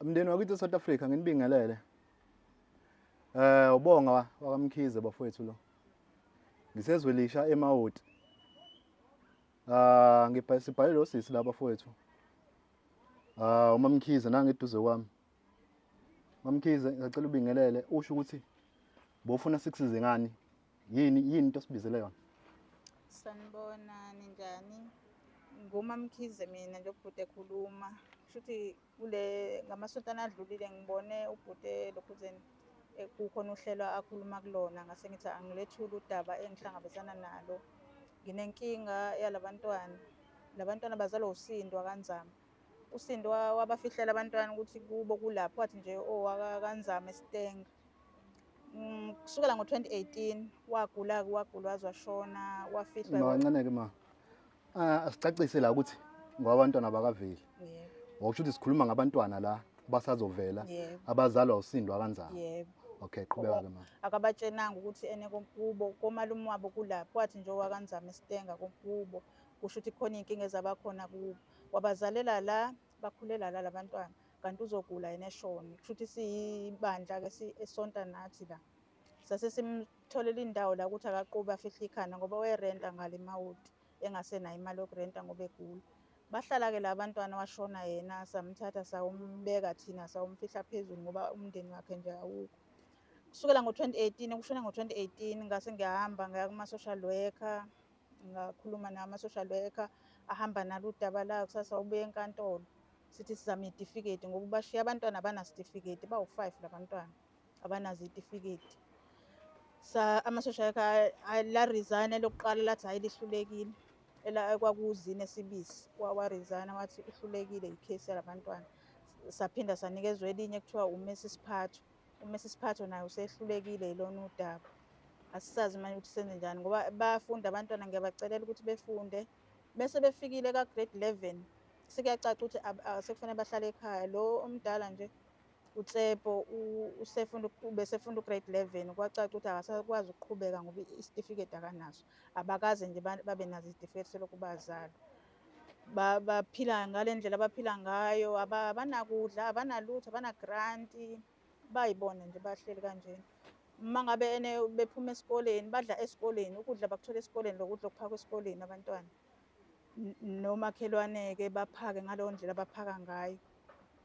Mndeni wakithi eSouth Africa nginibingelele. Ubonga wakaMkhize bafowethu lo. Ngisezwe lisha eMawoti. Ah ngibhale lo sisi la bafowethu. Ah uMamkhize nange eduze kwami. MaMkhize ngicela ubingelele usho ukuthi bofuna sikusize ngani? Yini yini into osibizele yona? Sanibona, ninjani? NguMaMkhize mina nje ubhuti ekhuluma. Kushuthi kule ngamasontana adlulile ngibone ubhuti elokhuzeni kukhona uhlelo akhuluma kulona, ngase ngithi angilethule udaba engihlangabezana nalo. Nginenkinga yalabantwana. Labantwana bazalwa uSindwa kaNzama. USindwa wabafihlela abantwana ukuthi kubo kulapho, wathi nje owakaNzama eStenga. Kusukela ngo-2018 wagula-ke, wagula waze washona, wafihlwa. Ma kancane-ke ma. Ah asicacise la ukuthi ngwabantwana bakaveli. Yebo. Ngokusho ukuthi sikhuluma ngabantwana la abasazovela Yebo. abazalwa uSindwa kaNzama. Yebo. Okay, qhubeka ke ma. Akabatshenanga ukuthi ene kubo komalume wabo kulapho, wathi nje owakaNzama eStenga kubo, kusho ukuthi khona iy'nkinga ezabakhona kubo. Wabazalela la, bakhulela la labantwana, kanti uzogula yena eshone. Kusho ukuthi siyibandla-ke esonta nathi la. Sase simtholela indawo la ukuthi akaqube afihle ikhanda ngoba wayerenta ngale eMawoti, engasenayo imali yokurenta ngoba egula. Bahlala-ke la bantwana, washona yena, samthatha sawumbeka thina, sawumfihla phezulu ngoba umndeni wakhe nje awukho. Kusukela ngo-2018, kushona ngo-2018, ngase ngiyahamba ngaya kuma-social worker, ngakhuluma nama-social worker, ahamba nalo udaba lakho, sasa ubuye enkantolo. Sithi sizama iy'tifiketi ngoba bashiya abantwana abanasitifiketi, bawu-5 labantwana abanazo iy'tifiketi. Sa ama-social worker la-resign elokuqala lathi hhayi lihlulekile, kwakuzine Sibisi wa-resign wathi uhlulekile ikhesi yalabantwana. Saphinda sanikezwa elinye kuthiwa uMrs Phatho. UMrs Phatho naye usehlulekile yilona udaba. Asisazi manje ukuthi senze njani ngoba bayafunda abantwana, ngiyabacelela ukuthi befunde. Bese befikile ka-grade 11 sekuyacaca ukuthi sekufanele bahlale ekhaya. Lo omdala nje uTsepo usefunda, ubesefunda u-grade 11, kwacaca ukuthi akasakwazi ukuqhubeka ngoba isitifiketi akanaso. Abakaze nje babe nazo izitifiketi selokhu bazalwa. Baphila ngale ndlela abaphila ngayo, abanakudla, abanalutho, abanagranti, bayibona nje bahleli kanjena. Uma ngabe ene bephuma esikoleni, badla esikoleni, ukudla bakuthola esikoleni, lokudla okuphakwa esikoleni abantwana. Nomakhelwane-ke baphake ngaleyo ndlela abaphaka ngayo,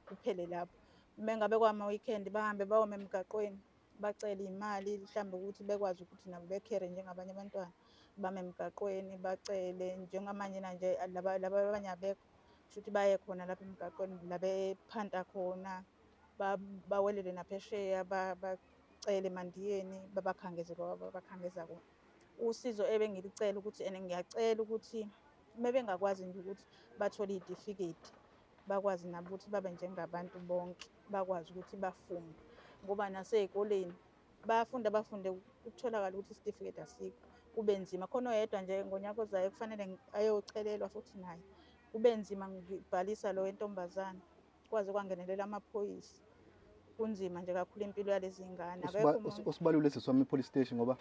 kuphele lapho. Uma ngabe kwama-weekend bahambe bayoma emgaqweni, bacele imali mhlawumbe ukuthi bekwazi ukuthi nabo bekhere njengabanye abantwana. Bame emgaqweni bacele, njengamanje nje laba abanye abekho, kusho ukuthi baye khona lapha emgaqweni la bephanta khona, bawelele naphesheya, bacele emandiyeni, babakhangeze lokho ababakhangeza kona. Usizo ebengilicela ukuthi and ngiyacela ukuthi uma bengakwazi nje ukuthi bathole iy'tifiketi, bakwazi nabo ukuthi babe njengabantu bonke, bakwazi ukuthi bafunde. Ngoba nasey'koleni bayafunda, bafunde kutholakala ukuthi isitifiketi asikho, kube nzima. Khona oyedwa nje ngonyaka ozayo kufanele ayocelelwa futhi naye, kube nzima ngibhalisa lo wentombazane, kwaze kwangenelela amaphoyisa. Kunzima nje kakhulu impilo yalezi ngane. Akekho umuntu. Usibalule sisi wami i-police station ngoba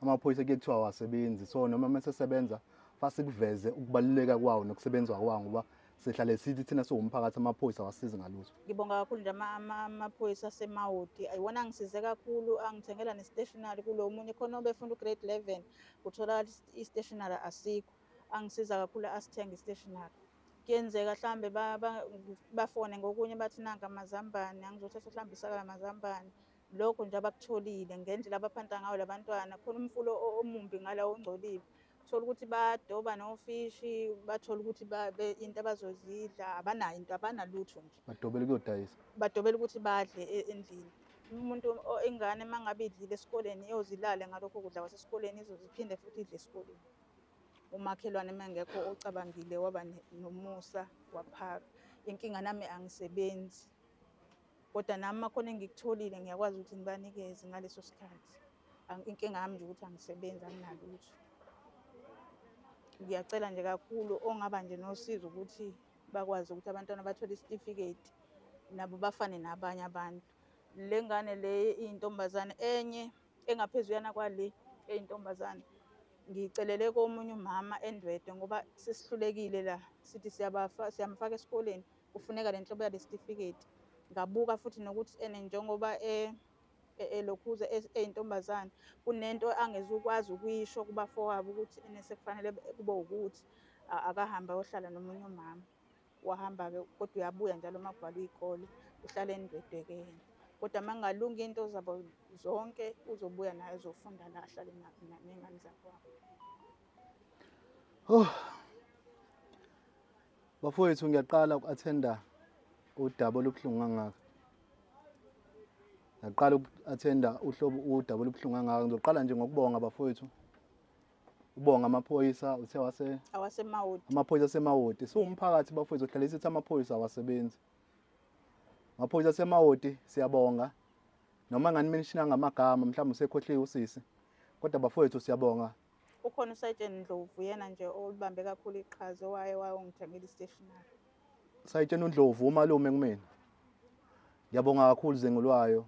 amaphoyisa kuye kuthiwa awasebenzi, so noma uma sesebenza fasikuveze ukubaluleka kwawo nokusebenza kwawo ngoba sihlale sithi thina siwumphakathi amaphoyisa awasizi ngalutho. Ngibonga kakhulu nje amaphoyisa aseMawoti, ayiwona angisize kakhulu, angithengela ne-stationery kulo munye khona obefunda u-grade 11, kutholakala i-stationery asikho, angisiza kakhulu asithenga i-stationery. Kuyenzeka mhlambe bafone ngokunye bathi nanka amazambane, angizothatha mhlambe isaka lamazambane. Lokho nje abakutholile ngendlela abaphanta ngayo labantwana, khona umfulo omumbi ngala ongcolile. Uthola ukuthi badoba nofishi, bathola ukuthi into abazozidla, abanayo into, abanalutho nje. Badobela ukuyodayisa. Badobela ukuthi badle endlini. Umuntu ingane uma ngabe idlile esikoleni iyozilale ngalokho kudla kwasesikoleni, izoziphinde futhi idle esikoleni. Umakhelwane uma engekho ocabangile waba nomusa waphaka. Inkinga nami angisebenzi, kodwa nami uma khona engikutholile ngiyakwazi ukuthi ngibanikeze ngaleso sikhathi. Inkinga yami nje ukuthi angisebenzi, anginalutho. Ngiyacela nje kakhulu ongaba nje nosizo ukuthi bakwazi ukuthi abantwana bathole isitifiketi nabo bafane nabanye abantu. Le ngane le iyintombazane enye engaphezuyana kwale eyintombazane, ngiyicelele komunye umama eNdwedwe ngoba sesihlulekile la, sithi siyamfaka esikoleni, kufuneka le nhlobo yale sitifiketi. Ngabuka futhi nokuthi ene njengoba elokhuza eyintombazane kunento angezukwazi ukuyisho kubafowabo ukuthi ene sekufanele kube ukuthi akahambe ayohlala nomunye umama. Wahamba-ke kodwa uyabuya njalo uma kuvalwa iy'kole, uhlala eNdwedwe-ke yena. Kodwa uma kungalunga iy'nto zabo zonke uzobuya naye ezofunda la ahlale ney'ngane zakwabo. Oh. Bafowethu, ngiyaqala uku-attenda udaba olubuhlungu kangaka. Ngiyaqala uku-attenda uhlobo udaba olubuhlungu kangaka. Ngizoqala nje ngokubonga bafowethu. Ubonga amaphoyisa uthe wase awaseMawoti. Amaphoyisa aseMawoti. Siwumphakathi bafowethu uhlale sithi amaphoyisa awasebenzi. Amaphoyisa aseMawoti siyabonga. Noma ngani-mention ngamagama mhlawumbe usekhohliwe usisi. Kodwa bafowethu siyabonga. Ukhona uSayitsheni Ndlovu, yena nje olibambe kakhulu iqhaza, owaye wayongithengela i-stationery. Sayitsheni uNdlovu umalume kumina. Ngiyabonga kakhulu Zengulwayo.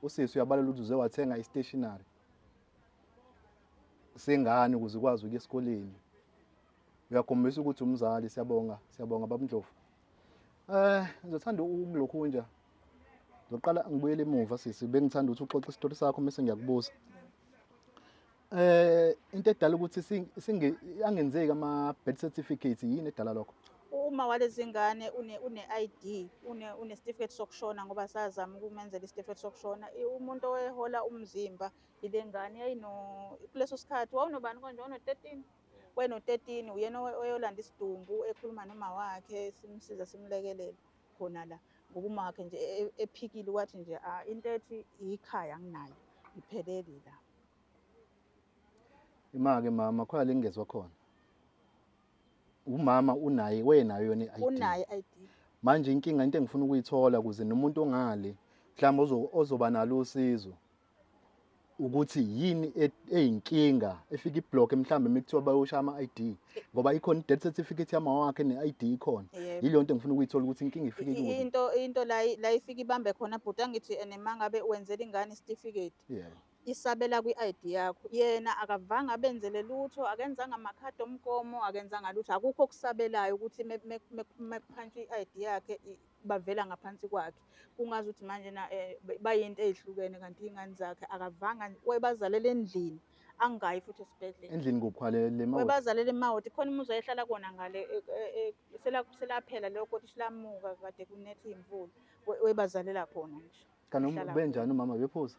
Usisi uyabalela ukuthi uze wathenga i-stationery sengane ukuze ukwazi ukuya esikoleni. Uyakhombisa ukuthi umzali. Siyabonga, siyabonga baba Ndlovu. Ngizothanda ukulokhu nje. Ngizoqala ngibuyele emuva sisi, bengithanda ukuthi uxoxe isitori sakho bese ngiyakubuza. Into edala ukuthi singe angenzeki ama birth certificates, yini edala lokho? Uma walezi ngane une ID, une certificate sokushona, ngoba sazama ukumenzela isitifiketi sokushona. Umuntu owehola umzimba ile ngane yayino kuleso sikhathi wawunobani konje, wawuno-13, wayeno-13, uyena oyolanda isidumbu ekhuluma noma wakhe, simsiza simlekelele khona la, ngoba uma wakhe nje ephikile wathi nje into ethi ikhaya nginayo iphelele la. Ima-ke mama, khona le ngingezwa khona. Umama unaye, wenayo yona i-ID. Unayo i-ID. Manje inkinga, into engifuna ukuyithola ukuze nomuntu ongale mhlawumbe ozoba nalo usizo, ukuthi yini eyinkinga efika i-block mhlawumbe mekuthiwa bayoshaya ama-ID, ngoba ikhona i-death certificate yama wakhe ne-ID ikhona. Yileyo nto engifuna ukuyithola, ukuthi inkinga ifike kuphi. Into la ifika ibambe khona bhuti, angithi ene mangabe wenzela ingane isitifiketi, isabela kwi-ID yakho. Yena akavanga abenzele lutho, akenzanga amakhadi omgomo, akenzanga lutho, akukho okusabelayo ukuthi mekuphantshwa i-ID yakhe bavela ngaphansi kwakhe. Kungazi ukuthi manje na bayinto ey'hlukene, kanti iy'ngane zakhe akavanga, wayebazalela endlini, angayi futhi esibhedlela. Endlini kuphi kwale le Mawoti? Wayebazalela eMawoti, khona umuzi ayehlala kona ngale, selaphela leyo kotishi, lamuka kade kunetha iy'mvula, wayebazalela khona nje. Kanti benjani umama, bephuza?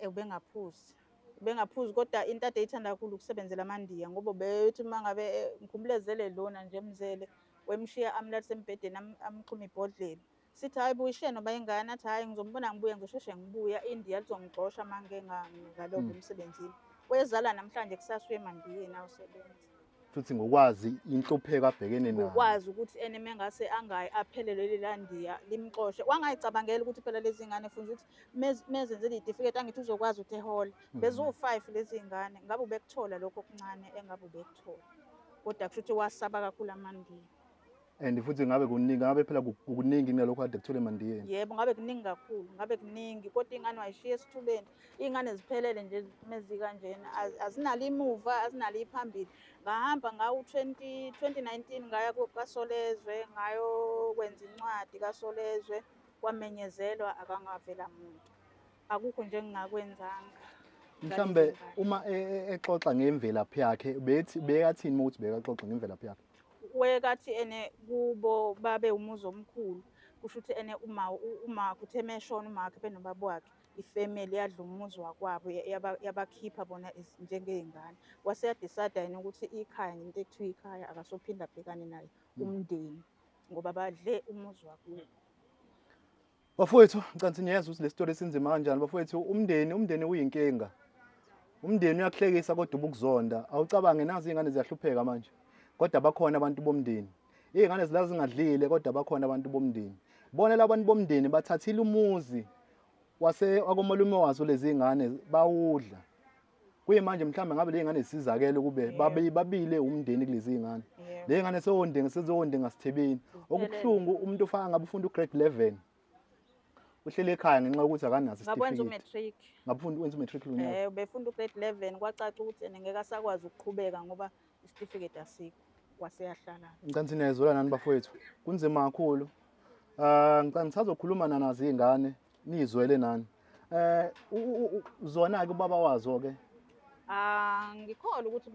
Ubengaphuzi. Ubengaphuzi, kodwa into ade eyithanda kakhulu ukusebenzela amaNdiya, ngoba bethi uma ngabe ngikhumbulezele lona nje emzele, wemshiya amlalise embhedeni, amxhume ibhodlela. Sithi hayi buyishiye noba ingane, athi hhayi ngizombona ngibuya, ngizosheshe ngibuya, iNdiya lizongixosha uma ngike ngalova emsebenzini. Wezala namhlanje, kusasa uye emaNdiyeni ayosebenza. Futhi ngokwazi inhlupheko abhekene nayo. Ngokwazi ukuthi ene mengase angayi aphelelwe lela Ndiya limxoshe. Wangayicabangela ukuthi phela lezi ngane futhi ukuthi mezenzele iy'tifiketi, angithi uzokwazi ukuthi ehole. Beziwu-5 lezi ngane, ngabe ubekuthola lokho okuncane engabe ubekuthola. Kodwa kusho ukuthi wasaba kakhulu amaNdiya. And futhi ngabe kuningi, ngabe phela kuningi kunalokho kade kuthola emaNdiyeni. Yebo, ngabe kuningi kakhulu, ngabe kuningi, kodwa iy'ngane wayishiya esithubeni. Iy'ngane ziphelele nje mezikanjena, azinalo imuva, azinalo iphambili. Ngahamba ngawu-2019 ngaya kaSolezwe, ngayokwenza incwadi kaSolezwe, kwamenyezelwa akangavela muntu. Akukho nje engingakwenzanga. Mhlambe uma exoxa ngemvelaphi yakhe, bethi bekathini ukuthi bekaxoxa ngemvelaphi yakhe? Wekathi ene kubo babe umuzi omkhulu, kusho ukuthi ene uma uthe meshona uma wakhe benobaba wakhe, ifamily yadla umuzi wakwabo, yabakhipha bona njengey'ngane. Wase ya-decide yena ukuthi ikhaya, into ekuthiwa ikhaya, akasophinda abhekane naye umndeni, ngoba badle umuzi wakubo. Bafowethu, ngicela niyezwa ukuthi le story sinzima kanjani. Bafowethu, umndeni uyinkinga. Umndeni uyakuhlekisa kodwa ubukuzonda. Awucabange, nazi iy'ngane ziyahlupheka manje, kodwa bakhona abantu bomndeni. Iy'ngane zila zingadlile, kodwa bakhona abantu bomndeni. Bona labantu bomndeni bathathile umuzi wase wakomalume wazo lezi ngane, bawudla. Kuyimanje mhlawumbe ngabe le ngane zisizakele kube babe babile umndeni kulezi ngane. Le ngane sewondinga sezowondinga sithebeni. Okubuhlungu, umuntu ufaka ngabe ufunda u-grade 11, uhlele ekhaya ngenxa yokuthi akanaso Ngakwenza isitifiketi. u-matric. Ngabe ufunda, wenza u-matric lo nyaka? Ubefunda u-grade 11, kwacaca ukuthi ene ngeke asakwazi ukuqhubeka ngoba isitifiketi asikho, waseyahlala. Ngicela niyayizwela nani bafowethu, kunzima kakhulu. Ngicela ngisazokhuluma nanazo iy'ngane niyizwele nani. Zona-ke ubaba wazo-ke? Angikholwa ukuthi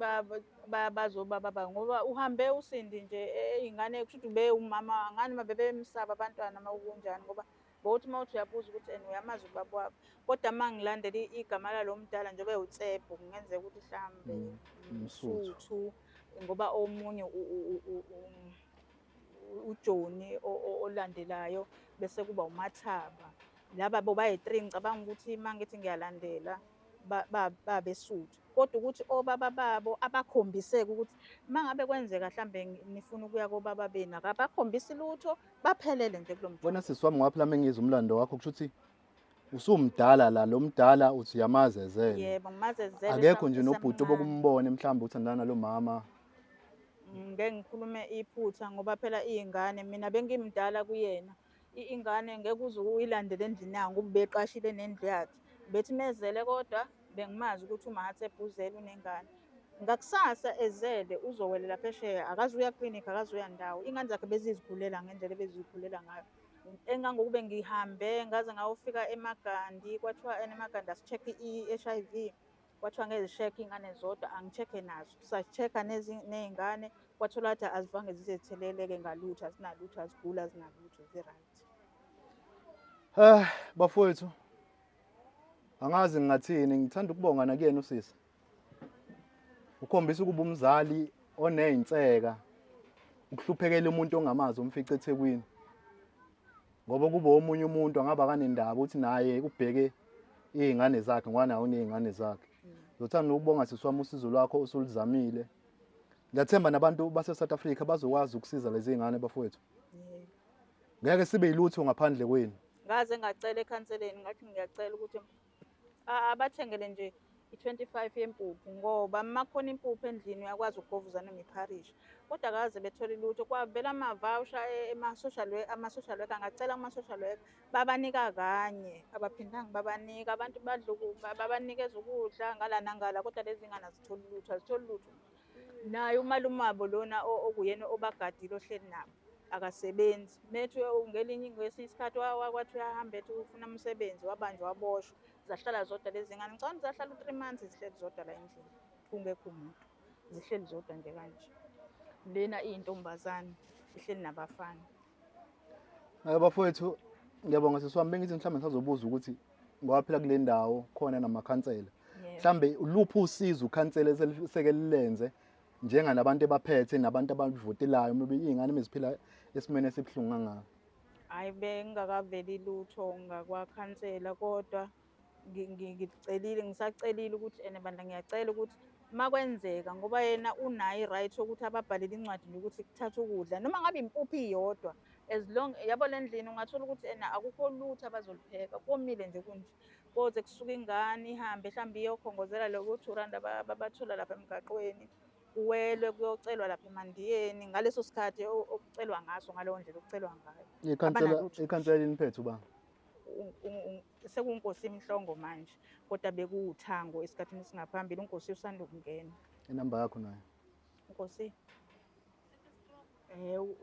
bazoba baba ngoba uhambe uSindi nje iy'ngane kusho ukuthi ube umama ngani uma bebemsaba abantwana uma kunjani ngoba bowuthi uma uthi uyabuza ukuthi ena uyamazi ubaba wabo. Kodwa uma ngilandela igama lalo mdala njengoba ewuTsebo kungenzeka ukuthi mhlambe Msuthu. Msuthu ngoba omunye uJohnny olandelayo bese kuba uMathaba. Laba bobayi-3 ngicabanga ukuthi uma ngithi ngiyalandela babeSuthu. Kodwa ukuthi obaba babo abakhombiseke ukuthi uma ngabe kwenzeka mhlambe nifuna ukuya kobaba benu akabakhombisi lutho baphelele nje kulo mthwalo. Wena sisi wami ngoba phela mengizwa umlando wakho kusho ukuthi usumdala la lo mdala uthi uyamazi ezele. Yebo, ngimazi ezele. Akekho nje nobhuti obokumbone mhlawumbe uthandana nalo mama. Ngeke ngikhulume iphutha ngoba phela iy'ngane mina bengimdala kuyena. Ingane ngeke uze uyilandele endlini yayo ngoba ubeqashile nendlu yakhe. Bethi mezele kodwa bengimazi ukuthi uMatshepo uzele unengane. Ngakusasa ezele uzowelela phesheya, akazuya klinikhi, akazuya ndawo. Iy'ngane zakhe bezizikhulela ngendlela ebezikhulela ngayo. Engangokube ngihambe ngaze ngayofika eMagandi, kwathiwa eMagandi asi-check-e i-HIV. Kwathiwa ngeke zi-check-e iy'ngane zodwa, angi-check-e nazo. Sa-check-a ney'ngane, kwatholakala ukuthi azivange zize zitheleleke ngalutho, azinalutho, aziguli, azinalutho, zi-right. Bafowethu, angazi ngingathini, ngithanda ukubonga nakuyena usisi. Ukhombisa ukuba umzali oney'nseka, ukuhluphekela umuntu ongamazi umfice eThekwini. Ngoba kuba omunye umuntu angaba kanendaba ukuthi naye ubheke iy'ngane zakhe ngoba naye uney'ngane zakhe. Ngizothanda ukubonga sisi wami usizo lwakho osuluzamile. Ngiyathemba nabantu base-South Africa bazokwazi ukusiza lezi y'ngane bafowethu. Ngeke sibe yilutho ngaphandle kwenu. Ngaze ngacela ekhanseleni ngathi ngiyacela ukuthi abathengele nje i-25 yempuphu ngoba uma kukhona impuphu endlini uyakwazi ukugovuza noma ipharishi. Kodwa akaze bethole lutho, kwavela ama-voucher ama-social worker, ngacela kuma-social worker babanika kanye, abaphindanga babanika, abantu badla babanikeza ukudla ngala nangala kodwa lezi ngane azitholi lutho, azitholi lutho. Naye umalume wabo lona okuyena obagadile ohleli nabo akasebenzi. Methu ngelinye ngesinye isikhathi kwathi uyahamba ethi ufuna umsebenzi wabanjwa waboshwa. Zahlala zodwa lezi ngane, ngicabanga zahlala u-3 months zihleli zodwa la endlini kungekho umuntu, zihleli zodwa nje kanje. Lena iyintombazane ihleli nabafana. Hayi bafowethu, ngiyabonga sisi wami, bengithi mhlawumbe ngisazobuza ukuthi ngoba phela kule ndawo khona namakhansela. Mhlambe uluphi usizo ukhansela eseke lilenze njenganabantu ebaphethe nabantu abavotelayo uma iy'ngane meziphila esimeni esibuhlungu kangaka? Hhayi, bengingakaveli lutho ngakwakhansela kodwa ngicelile, ngisacelile ukuthi ene bandla ngiyacela ukuthi uma kwenzeka ngoba yena unayo i-right yokuthi ababhalele incwadi nje ukuthi kuthathwe ukudla noma ngabe impuphu iyodwa, as long yabo le ndlini ungathola ukuthi ena akukho lutho abazolipheka, komile nje kunje. Koze kusuke ingane ihambe mhlawumbe iyokhongozela loko 2 rand abathola lapha emgaqweni, kuwelwe kuyocelwa lapha emandiyeni ngaleso sikhathi okucelwa ngaso, ngaleyo ndlela okucelwa ngayo. Ikhansela, ikhansela liniphethe ubani? SekuNkosi Mhlongo manje, kodwa bekuwuthango esikhathini esingaphambili, uNkosi usanda ukungena. Inamba yakho nayo? Nkosi anginayo,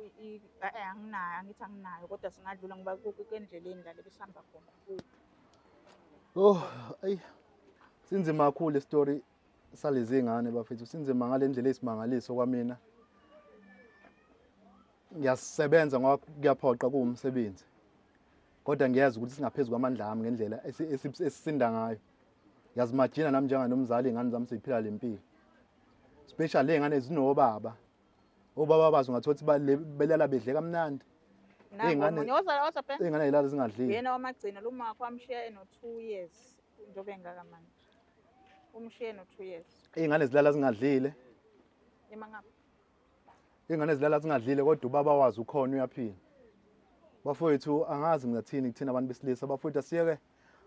angithi anginayo kodwa singadlula ngoba endleleni la lebesihamba khona. Oh, ayi. Sinzima kakhulu isitori salezi ngane bafethu, sinzima ngale ndlela eyisimangaliso kwamina. Ngiyasebenza ngoba kuyaphoqa kuwumsebenzi. Kodwa ngiyazi ukuthi singaphezulu kwamandla ami ngendlela esisinda ngayo. Ngiyazimagina nami njenganomzali ingane zami seyiphila le mpilo. Especially ley'ngane zinobaba. Obaba bazo ungathola ukuthi belala bedle kamnandi. Iy'ngane y'lala zingadlile. Yena wamagcina lo makho wamshiya eno-2 years njengoba engaka manje. Umshiye eno-2 years. Iy'ngane zilala zingadlile. Ima ngapha. Iy'ngane zilala zingadlile kodwa ubaba wazo ukhona uyaphila. Bafowethu angazi ngingathini kuthina abantu besilisa, bafowethu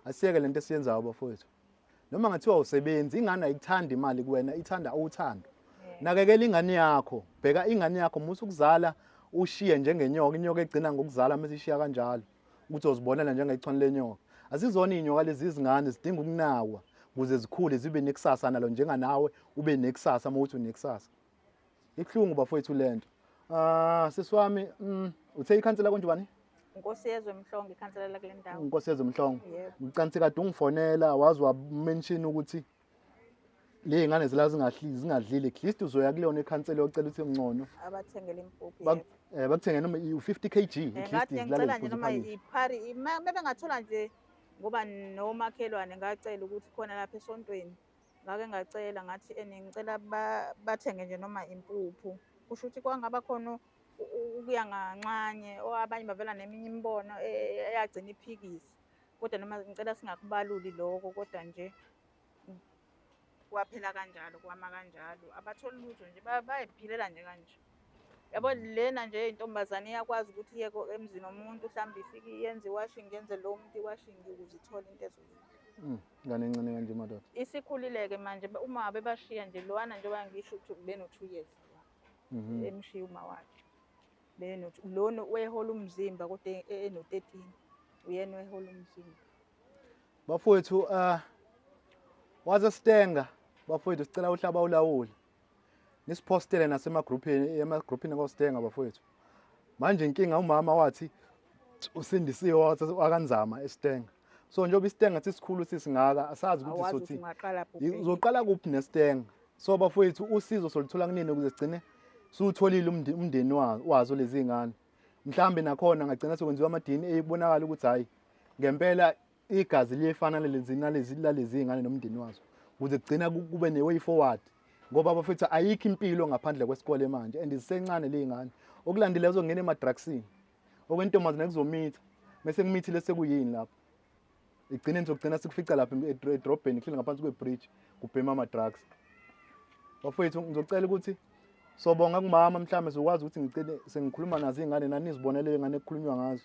asiyeke lento esiyenzayo bafowethu. Noma ngathiwa usebenzi, ingane ayikuthandi imali kuwena, ithanda uthando. Nakekela ingane yakho, bheka ingane yakho, musa ukuzala ushiye njengenyoka, inyoka egcina ngokuzala mase ishiya kanjalo, ukuthi uzibonela njengechwane lenyoka. Azizona iy'nyoka lezi, izingane zidinga ukunakwa ukuze zikhule zibe nekusasa nalo njenganawe ube nekusasa uma uthi unekusasa. Ibuhlungu bafowethu lento. Sisi wami, uthe ikhansela konje bani? Nkosiyezwe Mhlongo, ikhansela lakule ndawo. Nkosiyezwe Mhlongo. Yebo. Ngicansi kade ungifonela wazi wa-mention ukuthi le ngane zila zingadlile, at least uzoya kuleyona ikhansela yocela ukuthi ngcono abathengele impuphu. Bakuthenge noma u-50 kg, at least Ngathi zilale ngicela nje ziphuze noma iphakethe. iphari mebengathola nje, ngoba nomakhelwane ngacela ukuthi khona lapha esontweni ngake ngacela ngathi ene ngicela bathenge nje noma impuphu, kusho ukuthi kwangaba khona ukuya nganxanye, abanye bavela neminye imibono eyagcina iphikisa, kodwa noma ngicela singakubaluli lokho, kodwa nje kwaphela kanjalo, kwama kanjalo, abatholi lutho nje, bayiphilela nje kanje. Yabo lena nje intombazane iyakwazi ukuthi iye emzini womuntu, mhlawumbe ifike iyenze iwashing, yenze lo muntu iwashing ukuze ithole into ezoyidla. Ingane encane kanje madoda. Isikhulile-ke manje, uma bebashiya nje lowana, njengoba ngisho ukuthi beno-2 years emshiya uma wakhe. Lona wehola umzimba kodwa eno-13, uyena wehola umzimba. Bafowethu, waze sitenga bafowethu, sicela uhlaba ulawule. Nisiphostele nasemagruphini, emagruphini koStenga bafowethu. Manje inkinga umama wathi usindisiwe wakanzama eStenga. So njengoba iStenga sisikhulu sisingaka, asazi ukuthi Awazi ukuthi sothi ungaqala kuphi. Uzoqala kuphi neStenga. So bafowethu, usizo soluthola kunini ukuze sigcine siwutholile umndeni wazo lezi ngane. Mhlambe nakhona ngagcina sekwenziwa ama DNA, kubonakala ukuthi hayi ngempela igazi liyefana nalezi nalezi lalezi ngane nomndeni wazo, ukuze kugcina kube ne way forward. Ngoba bafethu ayikho impilo ngaphandle kwesikole manje, and zisencane lezingane. Okulandela uzongena emadrugsini, okwentombazane kuzomitha, bese kumithile sekuyini lapho. Igcine nizogcina sikufica lapha edrobheni, kuhleli ngaphansi kwebridge kubhema ama-drugs. Bafethu ngizocela ukuthi sobonga kumama, mhlawumbe sizokwazi ukuthi ngigcine sengikhuluma nazo iy'ngane, nani nizibonele iy'ngane ekukhulunywa ngazo.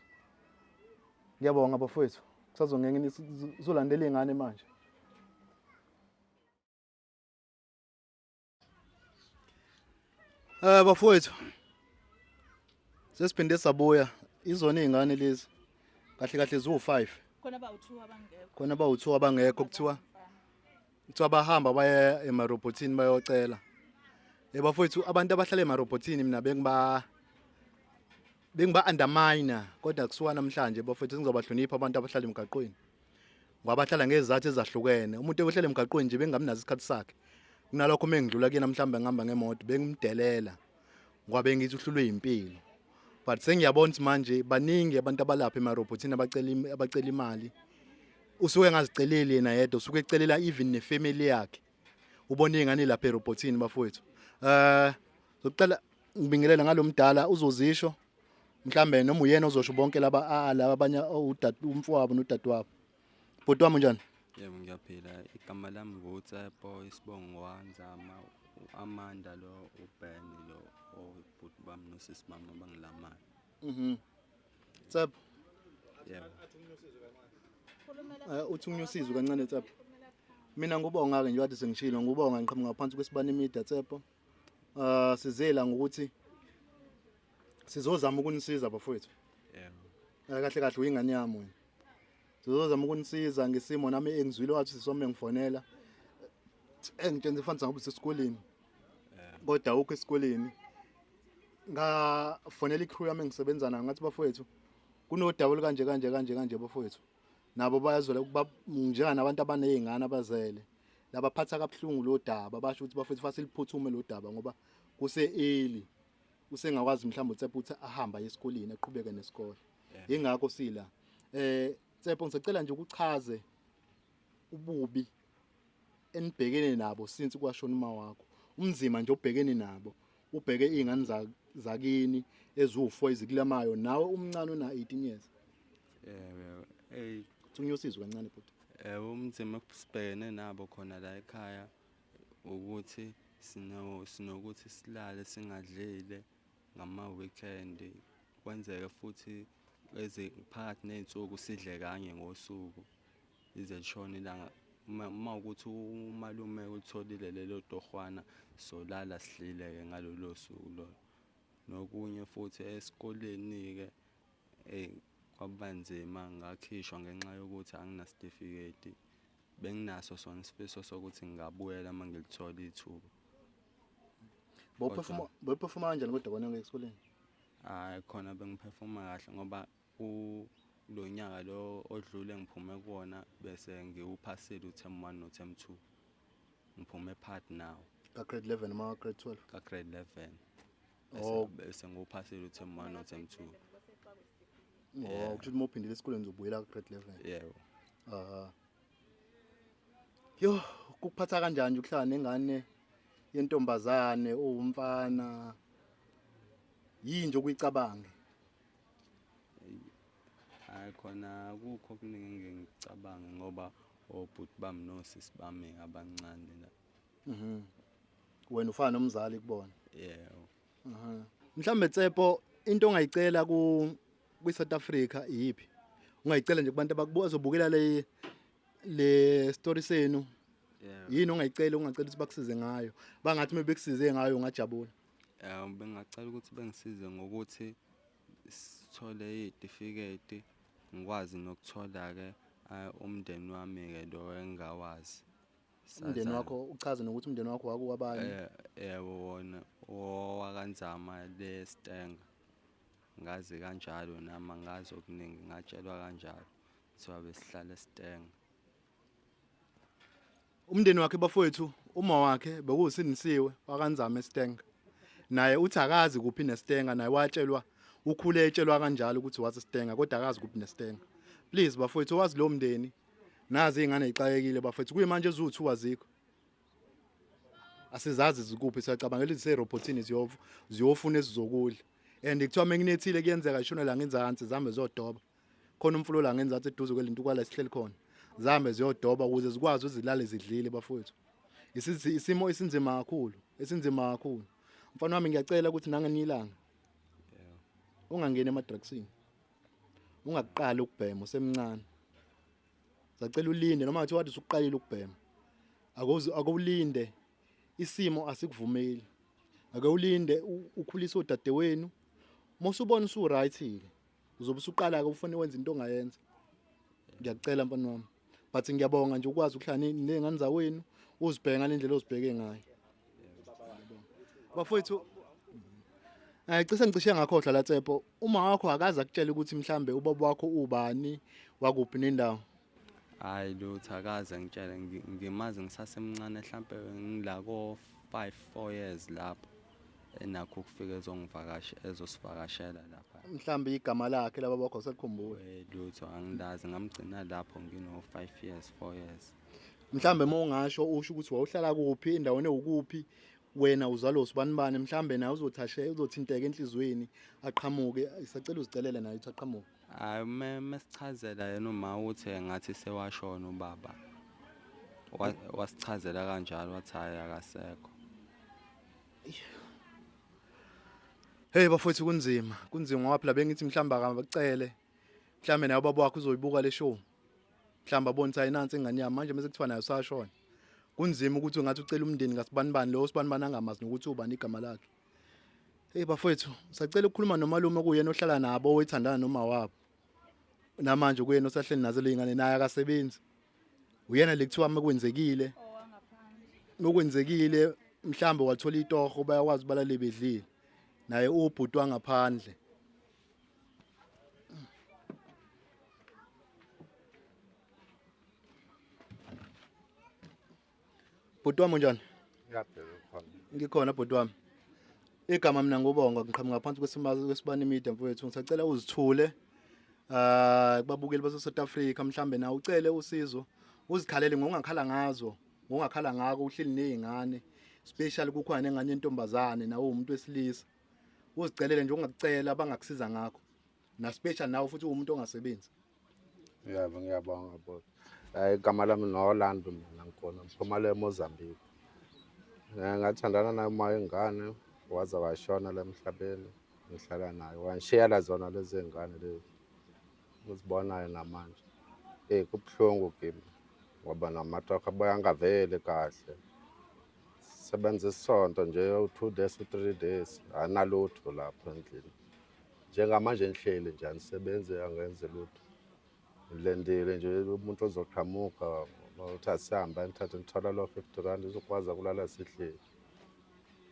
Ngiyabonga bafethu, kusazongeke sizolandela iy'ngane manje. Bafowethu, sesiphinde sabuya. Izona iy'ngane lezi kahle kahle ziwu-5. Khona bawu-2 abangekho. Khona bawu-2 abangekho, kuthiwa bahamba baye emarobhothini bayocela. Bafowethu, abantu abahlala emarobhothini mina bengiba undermine, kodwa kusuka namhlanje bafowethu ngizobahlonipha abantu abahlala emgaqweni. Ngoba bahlala ngezizathu ezahlukene. Umuntu ohlala emgaqweni nje bengingamnazo isikhathi sakhe. Kunalokho mengidlula kuyena mhlawumbe ngihamba ngemoto bengimdelela ngoba bengithi uhlulwe impilo. But sengiyabona ukuthi manje baningi abantu abalapha emarobhothini abacela imali. Usuke engaziceleli yena yedwa, usuke ecelela even nefamily yakhe. Ubona izingane lapha erobhothini bafowethu. Zokuqala ngibingelela ngalomdala uzozisho mhlambe noma uyena ozosho bonke laba laba abanye umfowabo nodadewabo. Bhuti wami unjani? Yebo ngiyaphila. Igama lami nguTsepo, isibongo Wanzama, uAmanda lo, uBen lo, obhuti bami nosisi bami abangilamayo. Tshepo. Yebo. Uthi unyusizwe kancane Tshepo. Mina ngubonga ke nje kade sengishilo, ngubonga ngiqhamuka ngaphansi kwesibani media Tshepo. Sizela ngokuthi sizozama ukunisiza bafowethu. Yebo. Kahle kahle uyingane yami wena. Sizozama ukunisiza ngesimo nami engizwile wathi sisome ngifonela. Engitshela mfana ngoba usesikoleni. Kodwa awukho esikoleni. Ngafonela icrew yami engisebenza nayo ngathi bafowethu kunodaba olukanje kanje kanje kanje bafowethu. Nabo bayazwela ukuba njenganabantu nabantu abanezingane abazele. Labaphatha kabuhlungu lo daba basho ukuthi bafowethu fasiliphuthume lo daba ngoba kuse early. Usengakwazi mhlawumbe uTsepo ukuthi ahamba esikoleni aqhubeke nesikole. Ingakho sila. Tsepo ngisacela nje ukuchaze ububi enibhekene nabo since kwashona uma wakho. Umzima nje obhekene nabo, ubheke izingane zakini eziwu4 ezikulamayo nawe umncane una 18 years. Yebo. Hey, unyosizwe kancane bhuti. Umzima esibhekene nabo khona la ekhaya ukuthi sinokuthi silale singadlile ngama weekend, kwenzeke futhi phakathi nezinsuku sidle kanye ngosuku lize lishone ilanga. Uma ukuthi umalume ulitholile lelo tohwana solala sidlile ke ngalolo suku lolo. Nokunye futhi esikoleni ke kwabanzima, ngakhishwa ngenxa yokuthi anginasitifiketi. Benginaso sona isifiso sokuthi ngingabuyela uma ngilithola ithuba. Bowuphefuma kanjani kodwa kona esikoleni? Hayi khona bengiphefuma kahle ngoba Kulo nyaka lo odlule ngiphume kuwona bese ngiwuphasile u-term 1 no-term 2. Ngiphume part now. Ka grade 11 noma grade 12? Ka grade 11. Oh. Bese ngiwuphasile u-term 1 no-term 2. Oh, kusho ukuthi uma uphindile esikoleni uzobuyela ku grade 11. Yebo. Ah. Yo, kukuphatha kanjani nje ukuhlala nengane yentombazane uwumfana? Yini nje okuyicabange? Hayi khona akukho okuningi engike ngikucabange ngoba obhuti bami nosisi bami abancane la. Wena ufana nomzali kubona. Yebo. Mhlambe Tshepo, into ongayicela ku kwi South Africa iyiphi? Ungayicela nje kubantu abazobukela le story senu. Yebo. Yini ongayicela, ungacela ukuthi bakusize ngayo? Bangathi uma bekusize ngayo ungajabula. Bengingacela ukuthi bengisize ngokuthi sithole iy'tifiketi, ngikwazi nokuthola-ke umndeni wami-ke lo engingawazi. Umndeni wakho, uchaze nokuthi umndeni wakho wakuwabani? Yebo, wona owakaNzama le Stenga. Ngazi kanjalo nami angazi okuningi, ngatshelwa kanjalo. Kuthiwa besihlala eStenga. Umndeni wakhe bafowethu, uma wakhe bekuwuSindisiwe wakaNzama eStenga. Naye uthi akazi kuphi neStenga, naye watshelwa, ukhule etshelwa kanjalo ukuthi waseStenga kodwa akazi kuphi neStenga. Please bafowethu, wazi lo mndeni. Nazi izingane zixakekile bafowethu, kuyimanje eziwu2 azikho. Asizazi zikuphi, siyacabangela iziserobotini ziyofuna esizokudla. And kuthiwa mekunethile kuyenzeka ishone la ngenzansi zihambe ziyodoba. Khona umfulo la ngenzansi eduze kwelinto kwala sihleli khona. Zihambe ziyodoba ukuze zikwazi uzilale zidlile bafowethu. Isimo esinzima kakhulu, esinzima kakhulu. Mfana wami, ngiyacela ukuthi nangelinye ilanga ungangeni ema-drugsini. Ungaqali ukubhema usemncane. Sacela ulinde noma kuthiwa wathi usuqalile ukubhema. Akulinde, isimo asikuvumeli. Ake ulinde ukhulise odadewenu. Mosubona usu right ke, uzobe usuqala ke ufune wenza into ongayenza. Ngiyakucela mfana wami. But ngiyabonga nje ukwazi ukuhlala nezingane zawenu, uzibheke ngalendlela ozibheke ngayo. Bafowethu, cishe ngicishe ngakhohlwa la Tshepo, uma wakho akaze akutshele ukuthi mhlambe ubaba wakho ubani, wakuphi nendawo? Hayi lutho, akaze ngitshele. Ngimazi ngisasemncane, mhlambe ngila ko 5 4 years lapho enakho ukufika ezongivakasha, ezosivakashela lapha. Mhlambe igama lakhe laba bakho selikhumbula? Lutho angilazi, ngamgcina lapho ngino 5 years 4 years. Mhlambe uma ungasho usho ukuthi wawuhlala kuphi, endaweni ewukuphi, wena uzalwa usibani bani, mhlambe naye uzothashe, uzothinteka enhlizweni aqhamuke. Isacela uzicelele naye ukuthi aqhamuke. Hayi, mesichazela yena uma uthi ngathi sewashona ubaba. Wasichazela kanjalo wathi hayi akasekho. Hey bafowethu, kunzima, kunzima ngoba phela bengithi mhlawumbe akabacele. Mhlawumbe naye ubaba wakhe uzoyibuka le show. Mhlawumbe abone ukuthi ayinansi ingane yami, manje mase kuthiwa nayo sashona. Kunzima ukuthi ungathi ucela umndeni kasibanibani, lo sibanibani angamazi nokuthi ubani igama lakhe. Hey bafowethu, sacela ukukhuluma nomalume kuyena ohlala nabo, oyithandana noma wabo. Namanje kuyena osahleli nazo lezingane, naye akasebenzi. Uyena le kuthiwa mekwenzekile, mekwenzekile mhlambe wathola itoho, bayakwazi balale bedlile. Naye ubhuti wangaphandle. Bhuti wami, unjani? Ngiyabheka khona. Ngikhona bhuti wami. Igama mina ngubonga, ngiqhamuka ngaphansi kwesibani media mfowethu. Ngisacela uzithule kubabukeli base South Africa, mhlambe na ucele usizo, uzikhalele ngokungakhala ngazo, ngokungakhala ngako uhleli nezingane, especially kukhona nengane yentombazane nawe umuntu wesilisa. Uzicelele nje ungakucela abangakusiza ngakho. Na special nawe futhi uwumuntu ongasebenzi. Yebo, ngiyabonga bhuti. Hayi, igama lami no-Orlando mina, ngikhona ngiphuma le eMozambique. Ngathandana naye uma ingane, waze washona la emhlabeni, ngihlala naye. Wangishiyela zona lezi ngane lezi uzibonayo namanje. Kubuhlungu kimi ngoba namatoho abuye angaveli kahle. Sebenza isonto nje u-2 days u-3 days, analutho lapho endlini. Njengamanje ngihleli nje angisebenzi, angenzi lutho. Ngilindile nje umuntu ozoqhamuka uthi asihambe ngithathe ngithola lo 50 rand izokwazi ukulala sihleli.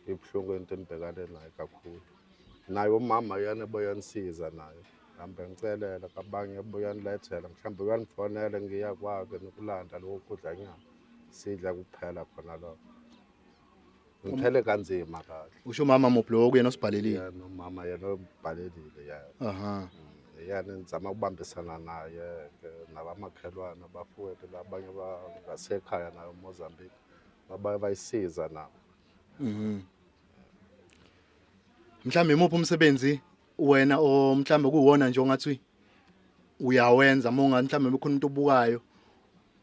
Ibuhlungu into engibhekane nayo kakhulu. Naye umama uyena boyanisiza naye. Hambe ngicelela kabanye buya nilethela mhlawumbe uyangifonela ngiya kwakhe nokulanda lokho kudla nyama sidla kuphela khona lokho. Ngiphele kanzima kahle. Usho umama muphi lo kuyena osibhalelile? Yena umama yena obhalelile yena. Aha. Yena ngizama ukubambisana naye ke nabamakhelwane abafowethu labanye bangasekhaya nayo eMozambique babaye bayisiza nabo. Mhlawumbe imuphi umsebenzi wena o mhlawumbe kuwona nje ongathi uyawenza uma ungathi mhlawumbe kukhona umuntu obukayo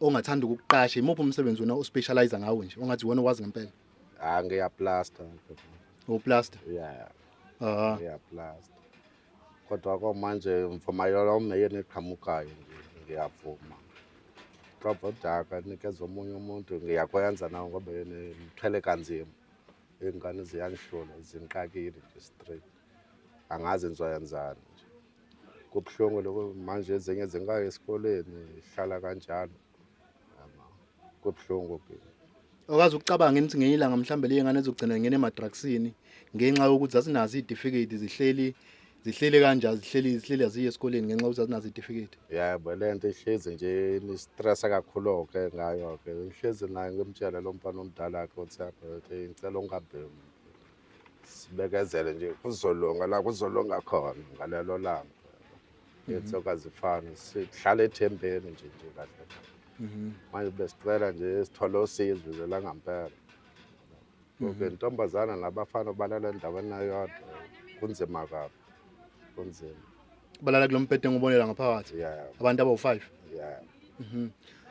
ongathanda ukukuqasha imuphi umsebenzi wena ospecialize ngawo nje ongathi wena wazi ngempela? Ah ngiyaplasta. Uplaster. Yeah, Aha. ngiyaplasta. Kodwa kwamanje mvuma yona yini eqhamukayo nje ngiyavuma. Xova udaka nikeza omunye umuntu ngiyakwenza nawo ngoba yena ngithwele kanzima. Iy'ngane ziyangihlula zinqakile nje straight. Angazi ngizoyenzani nje. Kubuhlungu lokho manje ezinye zingaya esikoleni hlala kanjalo. Yabo. Kubuhlungu kimi. Awukaze ukucabanga ukuthi ngenye ilanga mhlawumbe le ngane ezogcina ingena emadrugsini ngenxa yokuthi zazinazo iy'tifiketi zihleli zihleli kanjani zihleli zihleli aziye esikoleni ngenxa yokuthi zazinazo iy'tifiketi. Yebo, le nto ihlezi nje inistressa kakhulu-ke ngayo-ke. Ngihlezi naye ngimtshele lo mfana omdala-ke ukuthi ukuthi ngicela ungabhemi. Sibekezele nje kuzolunga la kuzolunga khona ngalelo langa. Iy'nsuku azifani, sihlale ethembeni nje nje kahle. Manje besicela nje sithole usizo nje la ngampela. Ngoba intombazana nabafana balala endaweni eyodwa kunzima kabi. Kunzima. Balala kulo mbhede engubonela ngaphakathi. Yeah. Abantu abawu-5. Yeah.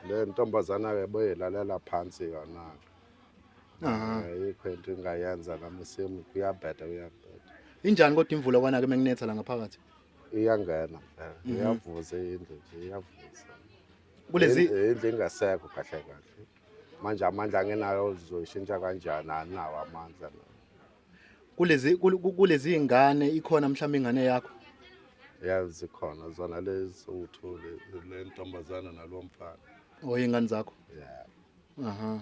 Le ntombazana-ke boyilalela phansi yona. Aha. Ayikho into engayenza nami simi kuyabheda kuyabheda. Injani kodwa imvula kwana ke menginetha la ngaphakathi? Iyangena vele. Iyavuza indlu nje iyavuza. Kulezi Indlu ingasekho kahle kahle. Manje amandla angenayo uzoyishintsha kanjani anawo amandla. Kulezi kulezi ingane ikhona mhlawumbe ingane yakho. Yazi khona zona lezi uthule le ntombazana nalo mfana. Oh ingane zakho. Yeah. Aha.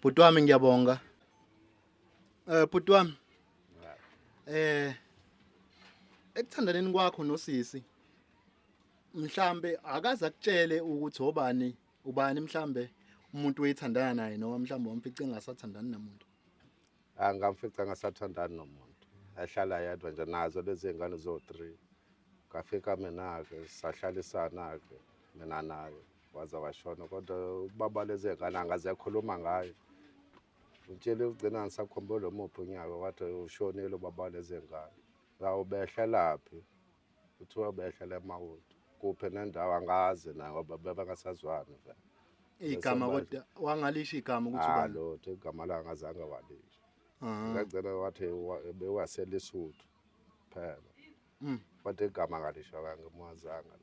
Bhuti wami ngiyabonga. Bhuti wami ekuthandaneni kwakho nosisi mhlambe akaze akutshele ukuthi obani ubani mhlambe umuntu oyithandana naye noma mhlambe wamfica engasathandani namuntu. Angamfica ngasathandani nomuntu. Ehlala yedwa nje nazo lezi ngane zo-3. Ngafika mina-ke sahlalisana-ke mina naye waze washona kodwa ubaba lezi ngane angaze ekhuluma ngayo. Utshele ugcina ngisakhumbula umuphi unyaka wathi ushonile ubaba lezi ngane. La ubehlelaphi? Kuthiwa behlela eMawoti. Kuphi nendawo angazi na ngoba bebengasazwani vele. Igama kodwa wangalisho igama ukuthi Ah ubani. lutho igama la angazange walisho. Aha. Ngagcina wathi bewaseLesotho phela. Kodwa igama ngalisho angimwazanga.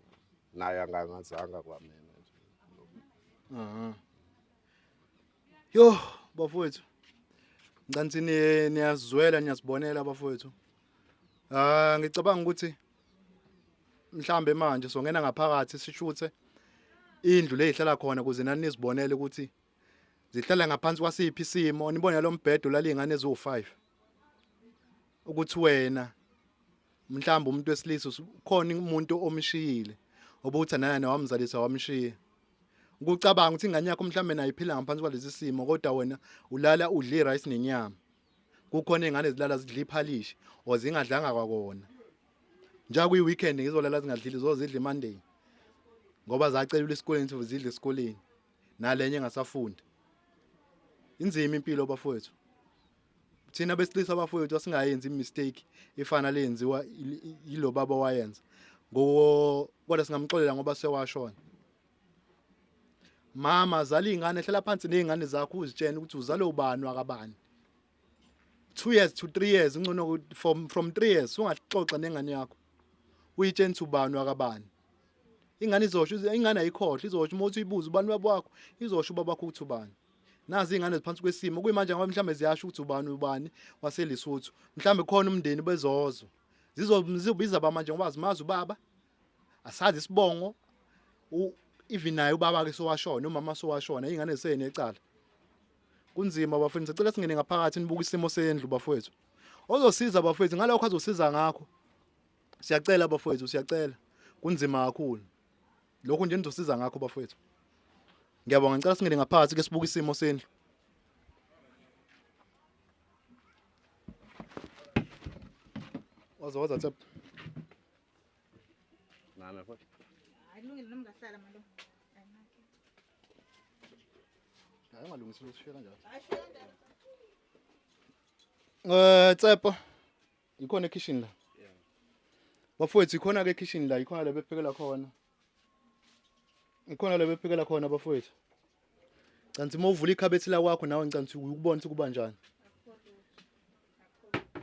Naye angangazanga kwamina nje. Aha. Yo bafowethu. Ngicansi niyazwela niyasibonela bafowethu. Ah ngicabanga ukuthi mhlambe manje songena ngaphakathi sishuthe indlu le ihlala khona ukuze nani nizibonele ukuthi zihlala ngaphansi kwasiphi isimo nibone lo mbhedo lalingane eziwu5 ukuthi wena mhlawumbe umuntu wesilisa khona umuntu omshiyile obuthandana naye wamzalisa wamshiya ukucabanga ukuthi ingane yakho mhlawumbe nayo iphila ngaphansi kwalesi simo kodwa wena ulala udla irice nenyama kukhona ingane zilala zidla iphalishi or zingadlanga kwakona njengoba kuyi weekend ngizolala zingadlili zozidla iMonday ngoba zacelwa esikoleni ukuthi zidle esikoleni nalenye engasafundi. Inzima impilo bafowethu. Thina besilisa bafowethu asingayenzi imistake efana leyenziwa yilo baba wayenza. Ngo kodwa singamxolela ngoba sewashona. Mama zala izingane hlala phansi nezingane zakho uzitshene ukuthi uzale ubani wakabani. 2 years to 3 years ngcono from 3 years ungaxoxa nengane yakho. Uyitshene ukuthi ubani wakabani. Ingane izosho ingane ayikhohle izosho uma uthi uyibuza ubani ubaba wakho izosho ubaba wakho ukuthi ubani. Nazi ingane ziphansi kwesimo kuyimanje ngoba mhlambe ziyasho ukuthi ubani ubani waseLesotho. Mhlambe khona umndeni bezozwa. Zizobiza ba manje ngoba zimazi ubaba. Asazi isibongo even naye ubaba ke sowashona umama sowashona ingane zisenecala. Kunzima bafowethu sicela singene ngaphakathi nibuke isimo sendlu bafowethu. Ozosiza bafowethu ngalokho azosiza ngakho. Siyacela bafowethu, siyacela. Kunzima kakhulu. Lokhu nje nizosiza ngakho bafowethu. Ngiyabonga, ngicela singene ngaphakathi ke sibuke isimo sendlu. Waza waza Tshepo. Nana futhi. Hayi kulungile noma ungahlala malume. Hayi ungalungisi ushiye kanjalo. Hayi shiya kanjalo. Tshepo. Ikhona ekitchen la. Bafowethu ikhona ke ekitchen la, ikhona la bephekela khona. Ikhona la bephekela khona bafowethu. Canti uma uvula ikhabethi la kwakho nawe ngicanti ukubona ukuthi kuba njani.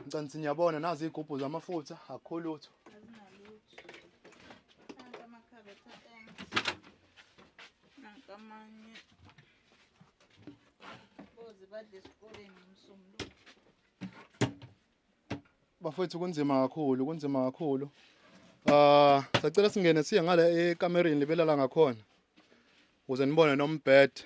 Ngicanti ngiyabona nazi izigubhu zamafutha akukho lutho. Azinalutho. Nanka amakhabethe empty. Nanka amanye. Boze badle esikoleni ngomsombuluko. Bafowethu kunzima kakhulu, kunzima kakhulu. Sacela singene siye ngale ekamereni libelala ngakhona. Ukuze nibone nombhede.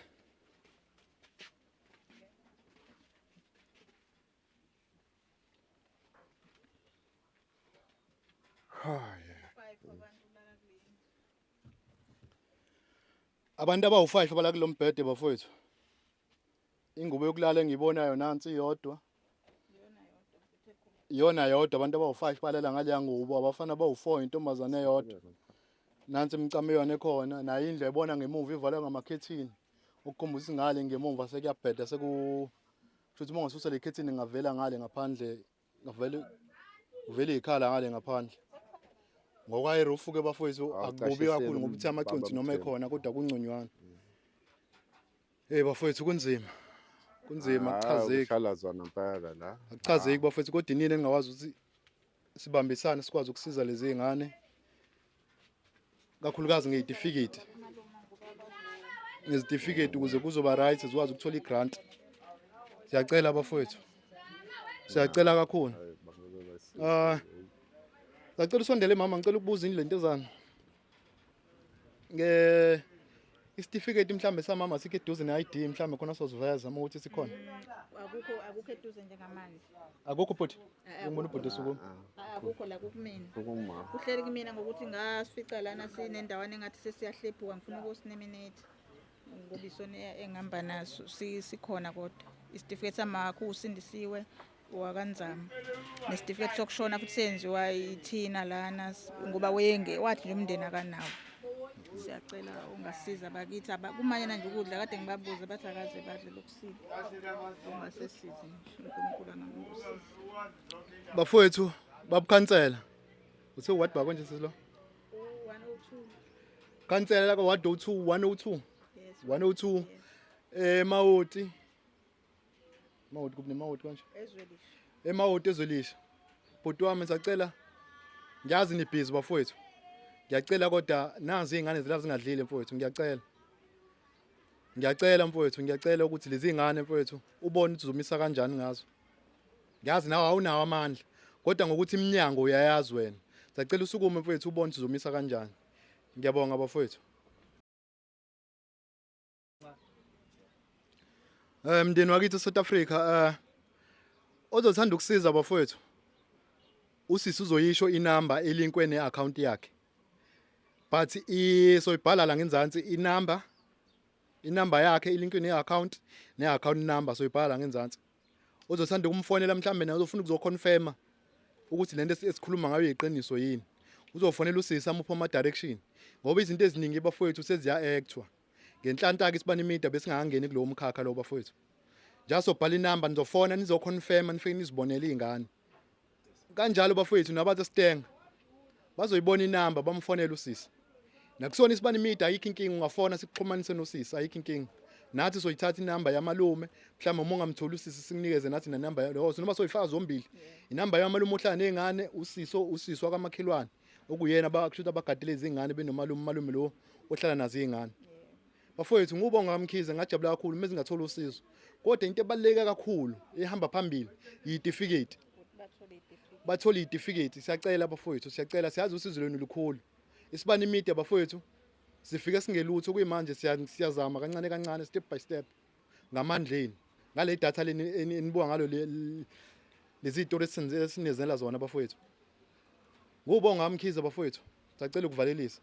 Five abantu lala kule ndlu. Abantu abawu5 abala kulombhede bafowethu. Ingubo yokulala engiyibonayo nansi iyodwa. Iyona yodwa futhi ekhona. Iyona yodwa abantu abawu5 balala ngaleya ngubo, abafana abawu4 intombazane eyodwa. Nansi imicamo yona ekhona, nayo indlu ebona ngemuva ivalwe ngamakhethini. Ukukhomba ngale ngemumva sekuyabheda seku futhi uma ungasusa le khethini ngavela ngale ngaphandle, ngavele uvele ikhala ngale ngaphandle. Ngokwayi roof ke bafowethu akububi kakhulu ngoba uthi amaconsi noma ekhona kodwa kungconywana. Hey bafowethu kunzima. Kunzima akuchazeki. Kuhlala zona impela la. Akuchazeki bafowethu kodwa inini engawazi ukuthi sibambisane sikwazi ukusiza lezi ngane. Kakhulukazi ngezitifiketi. Ngezitifiketi ukuze kuzoba right zikwazi ukuthola igrant. Siyacela bafowethu. Siyacela kakhulu. Sacela usondele mama, ngicela ukubuza indlela intezana. Nge isitifiketi mhlambe samama sikho eduze ne-ID mhlambe khona soziveza uma ukuthi sikhona. Akukho eduze njengamanje. Akukho bhuti. Ngibona ubhuti esukuma. Akukho la kukumina. Ukuma. Kuhleli kumina ngokuthi ngasifica lana sinendawana engathi sesiyahlephuka ngifuna ukusineminate. Ngoba isona engihamba naso sikhona kodwa. Isitifiketi samakho usindisiwe wakanzama. Nesitifiketi sokushona futhi senziwa ithina lana ngoba wenge wathi nje umndeni akanawo. Siyacela ungasiza bakithi kumanye nje ukudla kade ngibabuza bathi akaze badle lokusile. Ungasesizi nje uNkulunkulu angangibusisa. Bafowethu babukhansela. Uthe what ba konje sisilo? 102. Khansela la ka ward 02 102. Yes. 102 eMawoti. Mawoti kuphi neMawoti kanje? Ezwelisha. eMawoti eZwelisha. Bhuti wami sacela ngiyazi ni busy bafowethu. Ngiyacela kodwa nazi izingane zila zingadlile mfowethu ngiyacela. Ngiyacela mfowethu ngiyacela ukuthi lezi zingane mfowethu ubone ukuthi uzomisa kanjani ngazo. Ngiyazi nawe awunawo amandla kodwa ngokuthi iminyango uyayazi wena. Sacela usukume mfowethu ubone ukuthi uzomisa kanjani. Ngiyabonga bafowethu. Mndeni wakithi eSouth Africa ozothanda ukusiza bafowethu. Usisi uzoyisho inamba elinkwe neaccount yakhe. But isoyibhala la ngenzansi inamba yakhe ilinkwe neaccount neaccount number soyibhala la ngenzansi. Ozothanda ukumfonela mhlambe naye uzofuna ukuzoconfirma ukuthi lento esikhuluma ngayo iqiniso yini. Uzofonela usisi amuphe ama direction ngoba izinto eziningi bafowethu seziya actwa. Ngenhlanhla ke Isibani Media besingangeni kulowo mkhakha lo bafowethu. Njalo sobhala inamba nizofona nizoconfirma nifike nizibonele izingane. Kanjalo bafowethu nabathi sitenga bazoyibona inamba bamfonela usisi. Nakusona Isibani Media ayikho inkinga ungafona sikuxhumanise nosisi ayikho inkinga. Nathi soyithatha inamba yamalume mhlawumbe uma ungamtholi usisi sikunikeze nathi nenamba yalo noma soyifaka zombili. Inamba yamalume ohlala nezingane usiso usisi wakamakhelwane okuyena abakusho ukuthi abagadile izingane benomalume malume lo ohlala nazo izingane. Bafowethu ngubonga kaMkhize ngajabula kakhulu uma zingathola usizo. Kodwa into ebaluleke kakhulu ehamba phambili yitifiketi. Bathole itifiketi siyacela bafowethu siyacela siyazi usizo lwenu lukhulu. Isibani Media bafowethu sifike singelutho kuyimanje siyazama kancane kancane step by step ngamandleni ngale data leni enibuka ngalo lezi stories esinezela zona bafowethu. Ngubonga Mkhize bafowethu. Sacela ukuvalelisa.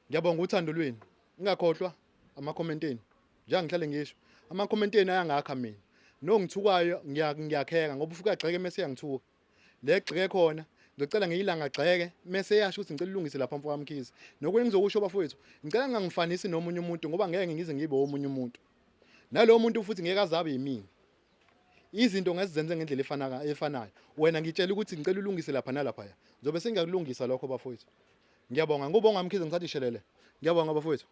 Ngiyabonga uthando lwenu. Ngingakhohlwa ama-comment enu. Njengoba ngihlale ngisho, ama-comment enu ayangakha mina. Nongithukayo ngiyakheka ngoba ufika agxeke mese eyangithuka. Le gxeke khona ngizocela ngiyilanga gxeke mese eyasho ukuthi ngicela ulungise lapha mfowethu Mkhize. Nokunye engizokusho bafowethu, ngicela ngingangifanisi nomunye umuntu ngoba ngeke ngize ngibe omunye umuntu. Nalowo muntu futhi ngeke azabe yimina. Izinto ngezizenze ngendlela efana efanayo. Wena ngitshela ukuthi ngicela ulungise lapha nalaphaya. Ngizobe sengiyakulungisa lokho bafowethu. Ngiyabonga ngubonga Mkhize ngisathi shelele. Ngiyabonga bafowethu.